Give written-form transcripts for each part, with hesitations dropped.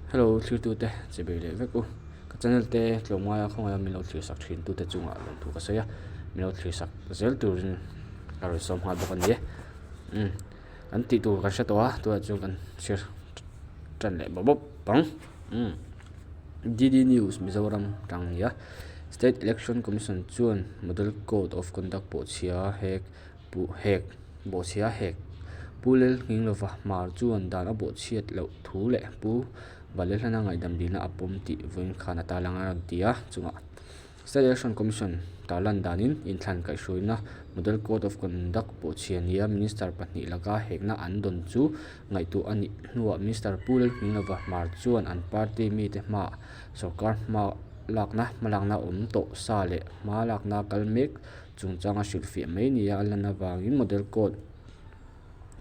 Hello thirtute che bei leh vek u. Ka channel te tlawmngaia khawngaia min lo thlir sak thin tute chungah lawmthu ka sawi a, min lo thlir sak zel turin ka rawn sawm nghal bawk a ni e. Umm kan tih tur kan hre tawh a tunah chuan kan chhiar tan leh bawp bawp ang. Umm D D News Mizoram tang a ni a, State Election Commission chuan Model Code of Conduct pawh chhia hek Pu Hek, Bawhchhia Hek, Pu Lelnghinglova Hmar chuan dan a bawhchhiat loh thu leh Pu Valehlana ngaihdam dilna a pawm tih vawiin khan a tarlang a rawn ti a, chungah State Election Commission tarlan danin inthlan kaihhruaina Model Code of Conduct bawhchhia nia Minister pahnih laka hekna an dawn chu ngaihtuah a nih hnuah Minister Pu Lelnghinglova Hmar chuan an party mite hmaah sawrkar hma lakna hmalakna awm tawh sa leh hma lakna kal mek Chungchanga hrilhfiah mai nia a lan avangin Model Code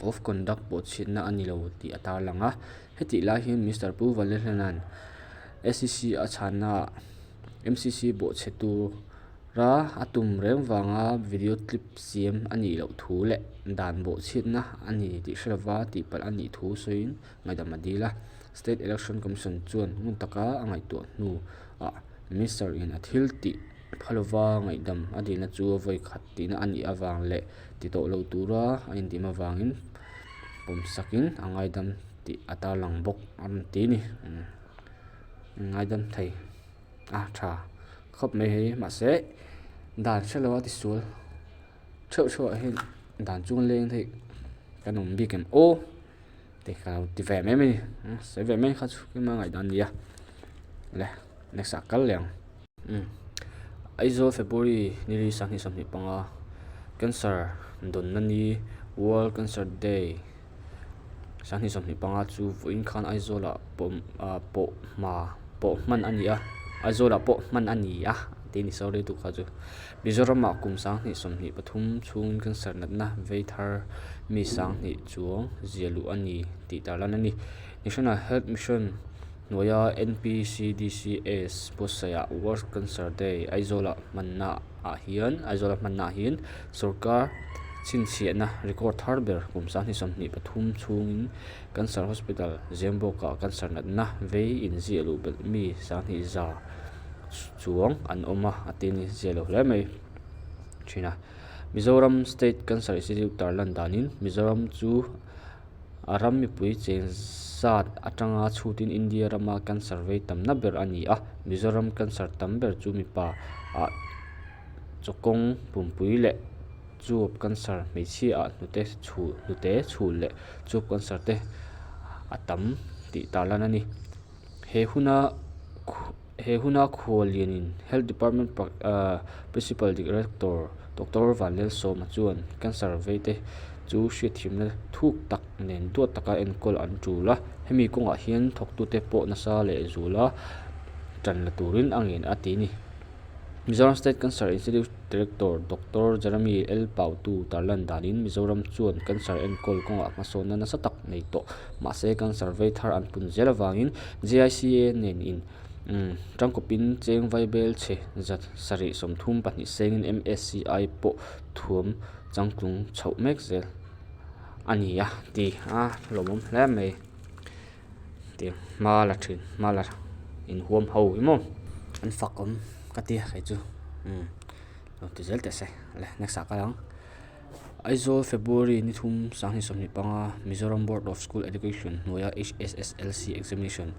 of Conduct pawh chhiatna a ni lo tih a tarlang a. Hetih lai hian Minister Pu Valehlana'n SEC a chhannaah MCC bawhchhe tura a tum reng vanga video clip siam a nih loh thu leh dan bawhchhiatna a ni tih hre lova tihpalh a nih thu sawiin ngaihdam a dil a. State Election Commission chuan ngun taka a ngaihtuah hnuah Minister in a thil tih Phalova ngaihdam a dilna chu a vawi khat tihna a nih avang leh ti tawh lo tura a indim avangin pawmsakin a ngaidam tih a tarlang bawk a rawn ti a ni. Ngaidam thei a tha khawp mai hei mahse dan hre lo a tisual theuh theuh ah hian dan chu leng thei kan awm bik em aw te ka lo ti ve mai mai a ni sawi ve mai kha chu keimah ngaihdan a ni a le next ah kal leh ang. Umm Aizawl February ni li sanghnih 25 Cancer dawnna ni World Cancer Day 2025 chu vawiin khan Aizawlah pawh ah pawh hma pawh hman a ni a Aizawlah pawh hman a ni a tih a ni sorry lutuk kha chu Mizoramah kum 2023 chhungin cancer natna vei thar mi 2000 chuang zia luh a ni tih tarlan a ni National Health Mission Hnuaia NPCDCS buatsaihah World Cancer Day Aizawlah hmanna ah hian Aizawla hmanna ah hian sorkar chhinchhiahna record thar ber kum 2023 chhungin Cancer Hospital Zembawkah cancer natna vei inziah luh belh mi 200 chuang an awm a a ti a ni ziah lo hle mai thin a. Mizoram State Cancer Institute tarlan danin Mizoram chu A ram mipui cheng zat atanga chhutin India rama cancer vei tamna ber a ni a, Mizoram cancer tam ber chu mipa ah chawkawng pumpui leh chuap cancer hmeichhia ah hnute chhul hnute chhul leh chuap cancer te a tam tih tarlan a ni. He huna He huna khuallianin Health Department Principal Director Doctor Vanlelsawma chuan cancer veite chu hriatthiamna thuk tak nen duat taka enkawl an tul a, hemi kawngah hian thawktute pawh nasa leh zula tan la turin a ngen a ti a ni. Mizoram State Cancer Institute Director Doctor Jeremy L Pautu tarlan danin Mizoram chuan cancer enkawl kawngah hmasawnna nasa tak nei tawh mahse cancer vei thar an pun zel avangin JICA nen in tangkawpin cheng vaibel chhe zat sarih 32 sengin MSCI pawh thuam changtlung chhoh mek zel a ni a ti a lawmawm hle mai. Tiang hma la thin hma la inhuam ho hi maw an fak awm ka ti a kei chu umm lo ti zel teh se le next ah kal ang Aizawl February ni thum 2025 Mizoram Board of School Education hnuaia H_S_S_L_C examination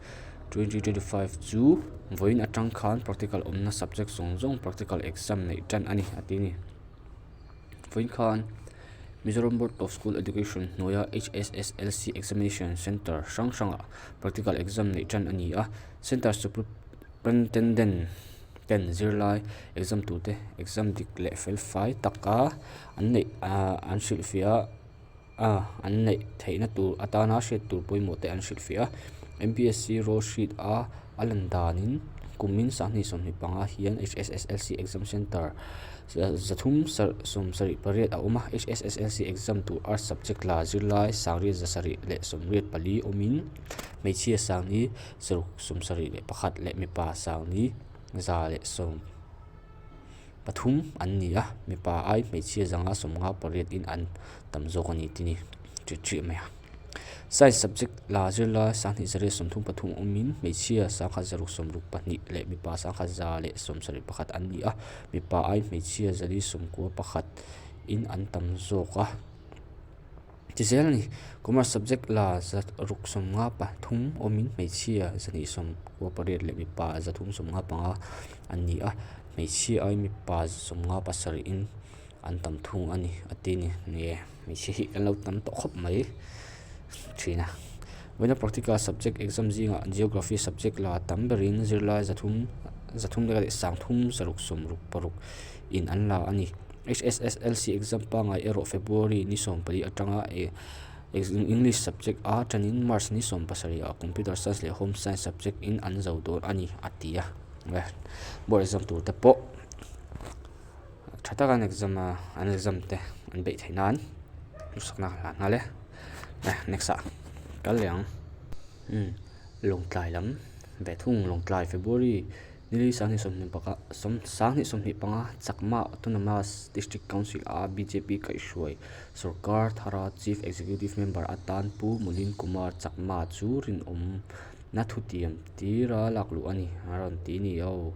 2025 chu vawiin atang khan practical awmna subject zawng zawng practical exam neih tan a ni a ti a ni. Vawiin khan Mizoram Board of School Education hnuaia H_S_S_L_C Examination Centre hrang hrangah practical exam neih tan a ni a, Centre Superintendent ten zirlai exam turte exam dik leh fel fai taka an neih ahh an hrilhfiah a an neih theihna tur atana hriat tur pawimawh te an hrilhfiah a, M_P_S_C roll sheet a a lan danin kumin 2025 hian H_S_S_L_C exam centre Zathum 78 a awm a, HSSLC exam tur Arts subject la zirlai sangriat 784 awmin hmeichhia sangni 671 leh mipa sangni 113 an ni a, mipa ai hmeichhia zanga 58 in an tam zawk a ni tih ni ṭih ṭih mai a. Science subject la zirlai 2133 awmin hmeichhia 1662 leh mipa 1171 an ni a, mipa aiin hmeichhia 491 in an tam zawk a. Ti zel a ni. Commerce subject la 653 awmin hmeichhia 298 leh mipa 355 an ni a, hmeichhia aiin mipa 57 in an tam thung a ni a ti a ni. Nie, hmeichhia hi kan lo tam tawh khawp mai thin a. Vawiina practical subject exam zingah Geography subject la tam berin zirlai zathum zathum leh sangthum zaruk sawmruk paruk in an la a ni. HSSLC exam pangngai erawh February ni 14 atanga English subject a tanin March ni 17 ah Computer Science leh Home Science subject in an zo dawn a ni a ti a. Board exam tur te pawh tha taka an exam a an exam te an beih theih nan lusakna ka hlan nghal e. Next ah kal leh ang. Lawngtlai lam ve thung Lawngtlai February Nili sanghnih sawmhnih panga sawm sanghnih sawmhnih panga Chakma Autonomous District Council a bjp kaihhruai sorkar thara Chief Executive Member atan Pu Mulin Kumar Chakma chu rinawmna thutiam tira lakluh a ni a rawn ti ni aw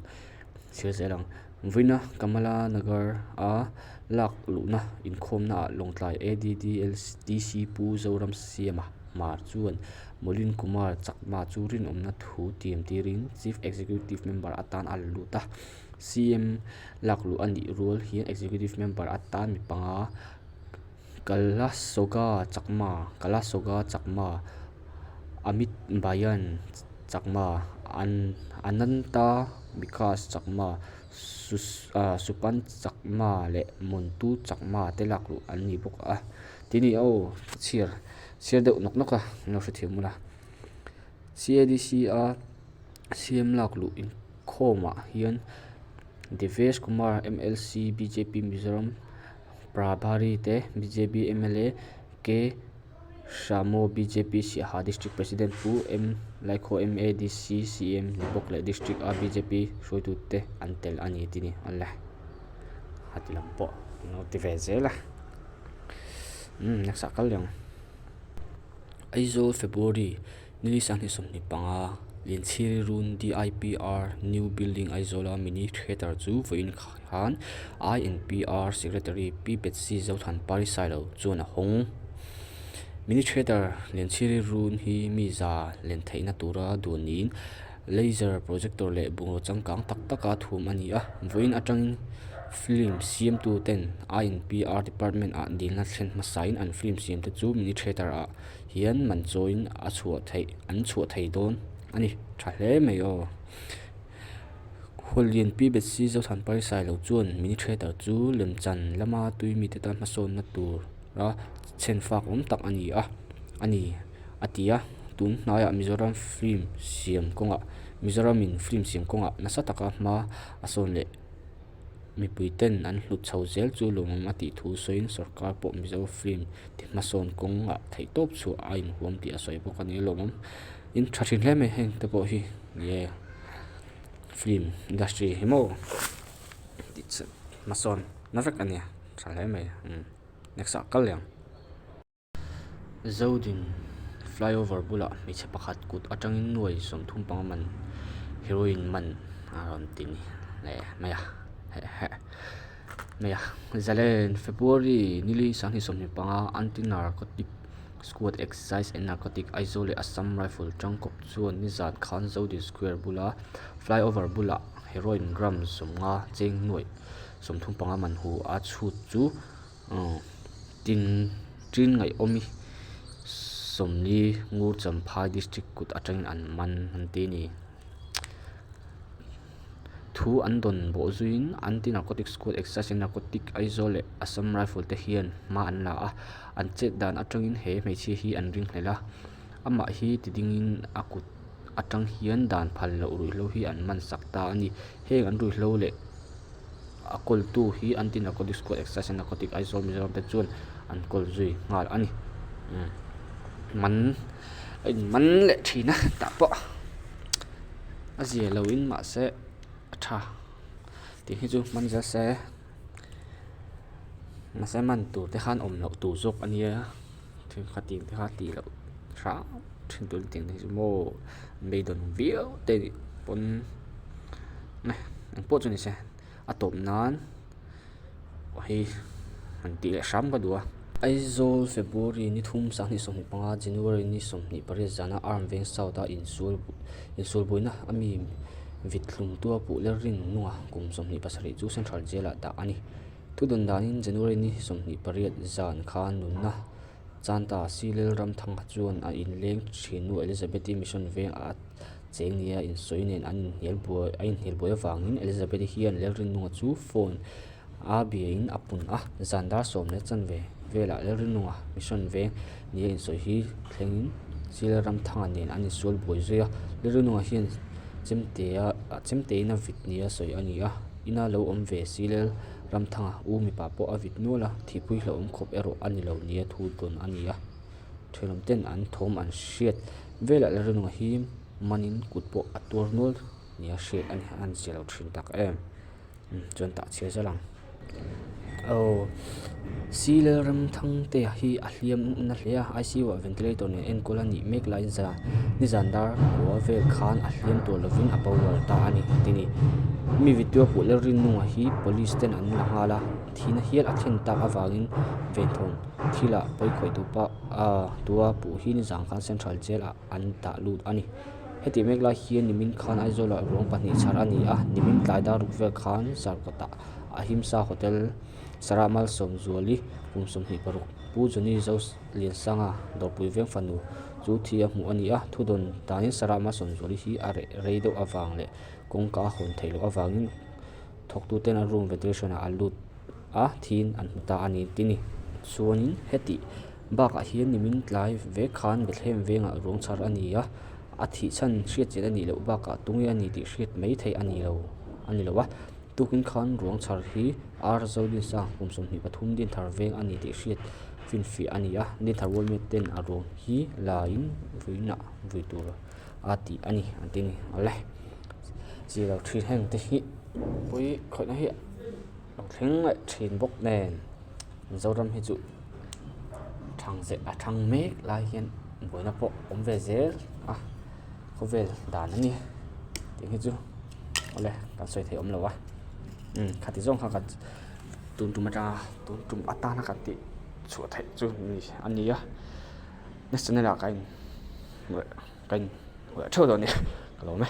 chhiar zel ang. Vawiina Kamala Nagar a lakluhna inkhawmna ah Lawngtlai ADDLDC Pu Zoram Siama Hmar chuan Molin Kumar Chakma chu rinawmna thu tiam tirin Chief Executive Member atan a la lut a. CM lakluh a nih rual hian Executive Member atan mi panga Kalasoga Chakma, Kalasoga Chakma, Amit Bayan Chakma, Ananta Bikash Chakma, Supan Chakma leh Montu Chakma te lakluh an ni bawk a. Ti ni aw chhiar chhiar deuh nawk nawk a an lo hrethiam mawlh a. CADC a CM lakluh inkhawmah hian Devesh Kumar mlc bjp Mizoram Prabhari te bjp mla K Hramo bjp Siaha District President Pu M Laikhaw MADC CM ni bawk leh District a bjp hruaitute an tel a ni tih ni a le a ti lam pawh an lo ti ve zel a. Umm next ah kal leh ang. Aizawl February ni 25 Lianchhiri Run DIPR New Building Aizawla Mini Theatre chu vawiin khan INPR Secretary Pi Betsy Zothanpari Sailo chuan a hawng. Mini Theatre Lianchhiri Run hi mi za len theihna tura duan niin Laser projector leh bungraw changkang tak taka thum a ni a, vawiin atangin film siamtu ten INPR department ah dilna thlen hmasain an film siamte chu mini theatre ah hian man chawiin a chhuah theih an chhuah thei dawn a ni tha hle mai aw. Khuallian Pi Betsy Zothanpari Sailo chuan mini theatre chu lemchan lama tui mite tan hmasawnna tura chhenfak awm tak a ni a a ni. a ti a, tun hnaiah Mizoram film siam kawngah Mizoramin film siam kawngah nasa taka hma a sawn leh mipui ten an hlut chho zel chu lawmawm a tih thu sawiin sorkar pawh Mizo film ti hmasawn kawngah theihtawp chhuah a inhuam tih a sawi bawk a ni lawmawm in tha thin hle mai heng te pawh hi nie film industry hi maw tih hmasawn na vek a nia tha hle mai umm next ah kal leh ang. Zodin flyover bulah hmeichhe pakhat kut atangin nuai 35 man heroin man a rawn ti ni leh mai a heh mai a zalen February nili 2025 anti narcotic squad excise and narcotic Aizawl leh Assam rifle tangkawp chuan nizan khan Zodin square bula flyover bulah heroin gram 50 cheng nuai 35 man hu a chhut chu. Tin tin ngaihawmi 40 Ngur Champhai District kut atangin an man an ti a ni. Thu an dawn bawh zuiin Anti Narcotic Squad Excise and Narcotic Aizawl leh Assam Rifle te hian hma an la a, an chet dan atangin he hmeichhia hi an ringhlel a, amah hi ti dingin a kut atang hian dan phal loh ruihhlo hi an man sak ta a ni. Heng an ruihhlo leh a kawltu hi Anti Narcotic Squad Excise and Narcotic Aizawl Mizoram te chuan an kawl zui nghal a ni. Man a in man leh thin a tah pawh a zia lo in mahse a tha tih hi chu hman zel se mahse man tur te khan awm loh tur zawk a nia thil kha tih te kha tih loh. hram thin tur tiang te hi chu maw an beidawn viau te nih pawn engpawh chu ni se a tawp nan hei han tih leh hram ka duh a. Aizawl February ni thum sanghnih 25 January ni 28 zana Arm Veng South a insual insual buaina a mi vit hlum tua puh ler rin nunga kum 27 chu Central Jail ah dah a ni. Thudawn danin January ni 28 zan khan nunna Chanta Silel Ramthanga chuan a inleng thinnu Elizabeth-i Mission Veng a cheng nia insawi nen an inhnial buai a inhnial buai avangin Elizabeth-i hian Lalrinnunga chu phone a biain a pun a, zan dar sawm leh chanve velah Lalrinnunga Mission Veng nia insawi hi thlengin Silel Ramthanga nen an insual buai zui a, Lalrinnunga hian chemtea chemtein a vit nia sawi a ni a, ina lo awm ve Silel Ramthanga u mipa pawh a vit nual a, thihpui hlauhawm khawp erawh a ni lo nia thu dawn a ni a. Thenawm ten an thawm an hriat velah Lalrinunga hi manin kut pawh a tuar nual nia hriat a ni, a han zia lo thin tak em. Chuan tah chhiar zel ang. Aw Si Lalramthangtea hi a hliam na hle a, ICU ah ventilator nen enkawl a nih mek laiin za nizan dar kua vel khan a hliam tur lovin a boral ta a ni ti ni. Mi video puh Lalrinnunga hi police ten an la nghal a, thihna hial a thlen tak avangin venthawm thilah pawikhawih tupa tua puh hi nizan khan Central Jail ah an dah lut a ni. Heti mek lai hian nimin khan Aizawlah ruang pahnih chhar a ni a, nimin tlai dar ruk vel khan Zarkawtah Ahimsa Hotel Sarah Malsawmzuali kum 26 Pu Johnny Zoliansanga Dawrpui veng fanu chu thi a hmuh a ni a, thudawn danin Sarah Malsawmzuali hi a reh rei deuh avang leh kawngka a hawn theih loh avangin thawktuten a room ventilation ah a lut a, thiin an hmu ta a ni ti ni. Chuanin heti bakah hian nimin tlai vek khan Bethlehem vengah ruang chhar a ni a, a thih chhan hriat chian a nih loh bakah tunge a ni tih hriat mai theih a ni lo a ni lo a. Tukin khan ruang chhar hi Ar Zodinsa kum 23 Dinthar veng a ni tih hriat finfiah a ni a, Dinthar World ten a ruang hi laiin vuinah vui tur a tih a ni an ti a ni. Awle chi lo thin heng te hi pui khawihna hi lo thleng leh thin bawk nen Mizoram hi chu thang zeh a thang mek lai hian buaina pawh awm ve zel a khawvel dan a ni tih hi chu. Awle kan sawi thei awm lo a umm khati zawng kha kan tun tum atanga tun tum atana kan tih chhuah theih chu ni a ni a next channel ah ka in ka in hmuh leh theuh dawn a ni ka lawm e.